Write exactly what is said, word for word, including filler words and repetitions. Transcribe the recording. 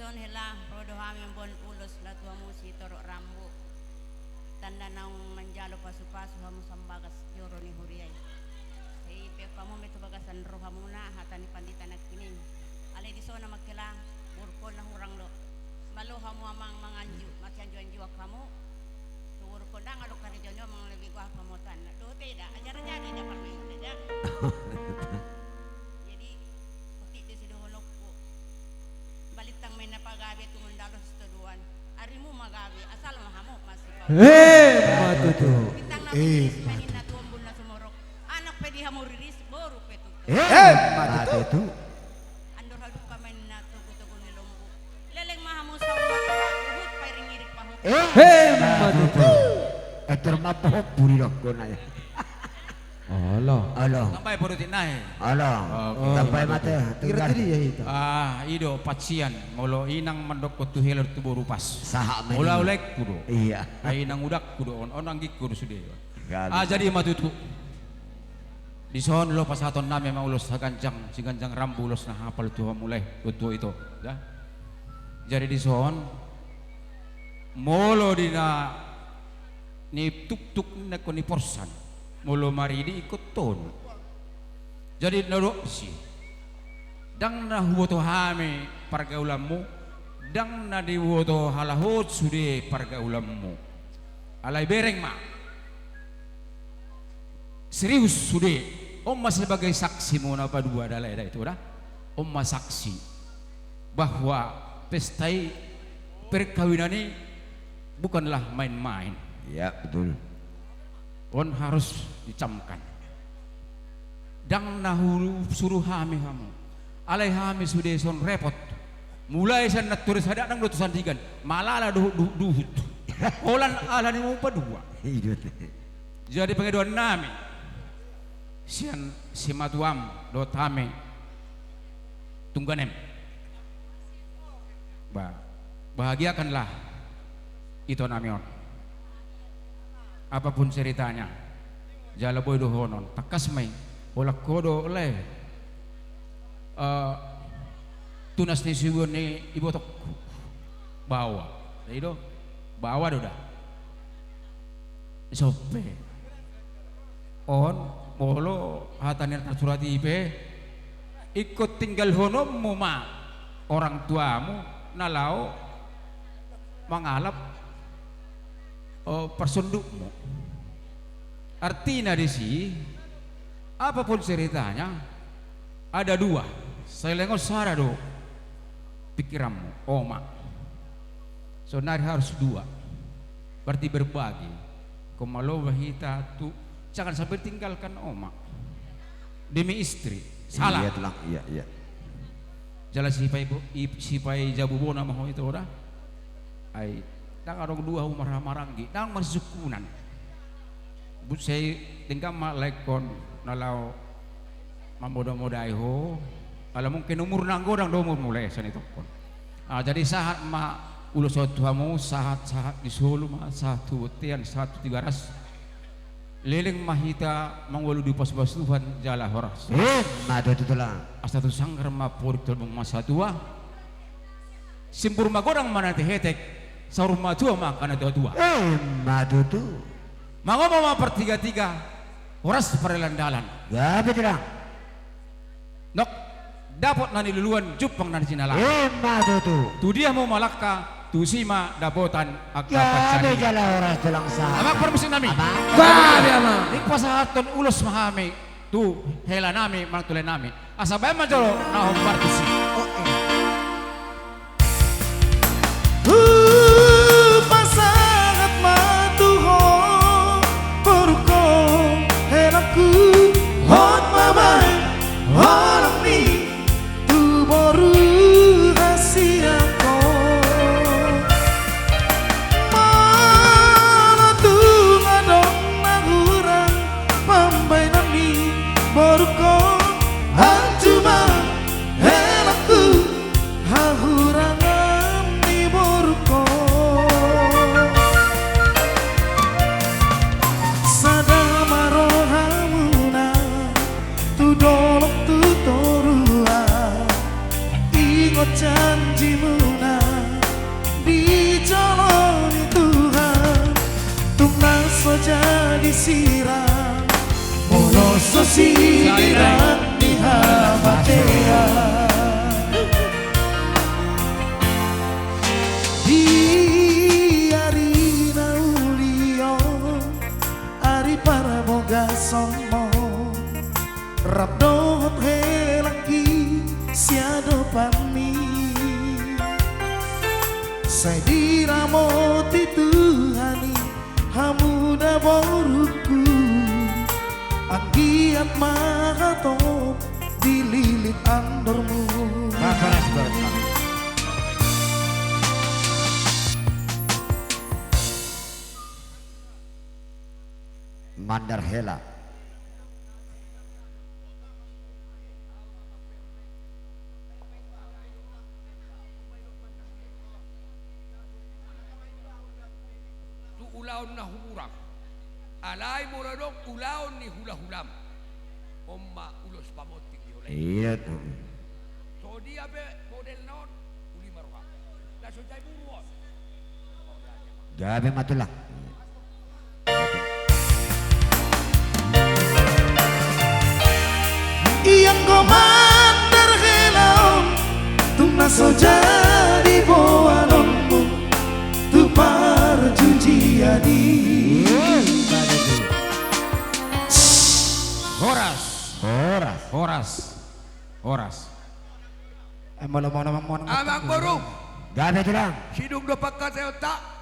Hela, ro do hami mamboan ulos laho tu hamu sitorop rambu. Tanda naung manjalo pasupasu hamu sian bagas joro ni huria i. Sai ipeop hamu ma i tu bagasan rohamuna hata ni pandita nangkining. Alai dison ma hela, boruhon na hurang do. Malo hamu amang manganju, masianjuanjuan hamu. Tu boruhon, ndang adong karejo ni amang, lebih goar pamotan. Dohot eda, ajar jadi eda parmainan eda. Jadi, otik do sidohononku. Balintang ma ninna pagabe, tumundalhon sitadoan. Arimu ma gabe, asal ma hamu masipau. Emma tutu. Bintang na meriris ma ninna tu ombun na sumorop. Anak pe di hamu riris, boru pe tutu. Emma tutu. Andor haduka ma ninna togutogu ni lombu. Leleng ma hamu saur matua, huhut pairingiring pahompu. Emma tutu. Etor ma pahompu didokkon ai. Olo. Olo. Tambai podotik nai. Olo. Oke. Tambai mate. Tinggal. Ah, i do pacian. Molo inang mandokkon tu hela tu boru pas. Sahat ma i. Molo au laengku do. Iya. Ai inang udakku do on, on anggingku do sude. Ah, jadi ma tutu. Dison do pasahatonnami ma ulos saganjang, siganjang rambu ulos na hapal tu hamu lae, tu tua ito. Jadi dison, molo di na ni tuktuk na ingkon ni porsan, molo maridi ingkon tolu. Jadi na dok si, ndang na huboto hami pargaulanmu, ndang na diboto halak on sude pargaulanmu. Alai bereng ma. Serius sude. On ma sebagai saksimu na padua da lae da ito da. On ma saksi bahwa pesta i, perkawinan i bukanlah main-main. Ya, betul. On harus dicamkan. Ndang na husuru hami hamu. Alai hami sude son repot. Mulai sian na torus sada nang do tu Sandigan. Malala dohot duhut-duhut. Holan ala ni hamu padua. Jadi pangidoannami sian simatuam dohot hami tungganem. Ba, bahagiakanlah itonami on. Apapun ceritanya, jala boi dohonon, tangkas ma i, holan ho do lae. Eh, tunas ni sibuan ni ibotongku. Baoa. I do. Baoa do da. Sope. On, molo hata ni na tarsurat i pe, ingkon tinggalhononmu ma orang tuamu na laho mangalap, oh, parsondukmu. Artina disi, apapun ceritanya, ada dua. Sai leng on sada do pikiranmu, oma. Sonari harus dua. Berarti berbagi. Ingkon malo ma hita tu, jangan sampai ditinggalkan oma demi istri. Salah. Iya, Tulang. Iya, iya. Jala sipai bo-, i-, sipai jabu bona ma ho ito da. Ai, ndang adong dua hamu marhahamaranggi, ndang marsisungkunan. Buat sai denggan ma laengkon na laho mamodamodai ho, ala mungkin umurna anggo godang do umurmu lae sian itokkon. Ah, jadi sahat ma ulos on tu hamu, sahat, sahat di solu ma, sahat tu bontean, sahat tu Tigaras. Leleng ma hita mangualu di pasupasu Tuhan jala horas. Emma tutu, Tulang. Asa tu sanggar ma porik tu lambung ma satua. Simbur magodang ma na hetek-hetek, saur matua ma angka na tua-tua. Emma tutu. Mangomo ma partiga-tiga, horas pardalan-dalan. Gabe, Tulang. Nunga dapot na niluluan, jumpang na jinalahan. Emma tutu. Tu dia hamu mangalangka, tusi ma dapotan angka pansarian. Gabe jala horas, Tulang, sahat. Amang parmusiknami. Amang. Gabe, Amang. Dipasahathon ulos ma hami tu helanami manang tu laenami. Asa baen ma jolo na hombar tusi. Hupasahat ma tu ho, borungku, helangku, hot ma baen holang ni tu boru hasianghon. Molo tung adong na hurang pambaenan ni borungku, anju ma helangku, hahurangan ni borungku. Sada ma rohamuna tu dolok tu toruan, ingot janjimuna sirang, molo so sirang ni habatean. Di ari na uli on, ari parbogason on, rap dohot helangki siadopanmi. Sai diramoti Tuhan i hamu da borungku, anggiat ma hatop dililit andormu. Maparas barang. Mandar hela. Tu ulaon na humurang. Alai molo adong ulaon ni hulahulam, on ma ulos pamonting ni hula i. Iya. So dia pe model na on, uli ma roha. Na so jai buru on. Gabe ma tulang. Ianggo mandar hela on, tung na so jadi boanonmu tu parjujian i. Horas. Horas. Horas. Horas. Eh, molo, molo, molo, molo. Amang boru. Gabe tulang. Sidung do pangkataion ta.